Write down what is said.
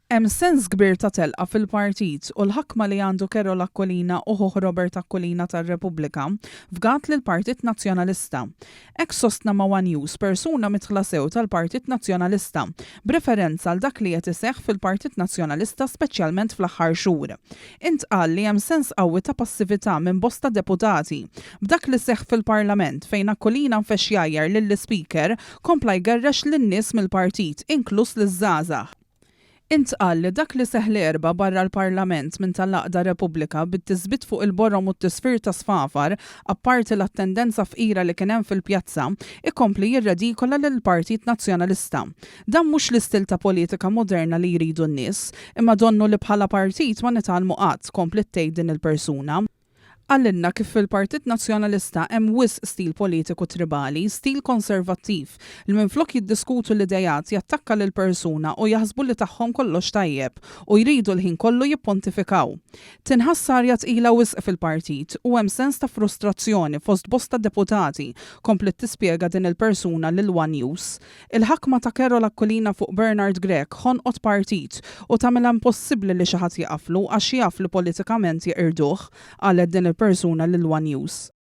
Hemm sens kbir ta' telqa fil-partit u l-ħakma li għandu Karol Aquilina u ħuh Robert Aquilina ta' Repubblika fgat lill-Partit Nazzjonalista. Hekk sostna ma' one News persuna midħla sew tal-Partit Nazzjonalista, b'referenza għal dak li qed iseħħ fil-Partit Nazzjonalista speċjalment fl-aħħar xhur. Intqal li hemm sens qawwi ta' passività minn bosta deputati. B'dak li seħħ fil-Parlament, fejn Aquilina nfexx jgħajjar lill-Ispeaker, kompla jgerrex lin-nies mill-partit, inkluż liż-żgħażagħ. Intqal li dak li seħħ l-Erbgħa barra l-Parlament minn tal-għaqda Repubblika bit-tisbit fuq il-borom u t-tisfir ta' sfafar, apparti l-attendenza fqira li kien hemm fil-pjazza, ikompli jirredikola lill-Partit Nazzjonalista. Dan mhux l-istil ta' politika moderna li jridu n-nies, imma donnu li bħala partit ma nitgħallmu qatt, kompliet tgħid din il-persuna. Qalilna kif fil-Partit Nazzjonalista hemm wisq stil politiku tribali, stil konservattiv, li minflok jiddiskutu l-ideat jattakka lill-persuna u jaħsbu li tagħhom kollox tajjeb u jridu l-ħin kollu jippontifikaw. Tinħass arja tqila wisq fil-partit u hemm sens ta' frustrazzjoni fost bosta deputati, kompliet tispjega din il-persuna lil one News. Il-ħakma ta' Karol Aquilina fuq Bernard Grech ħonqot partit u tagħmilha impossibbli li xi ħadd jieqaflu għax jaf li politikament jeqirduh, qalet din il-persuna lil one News.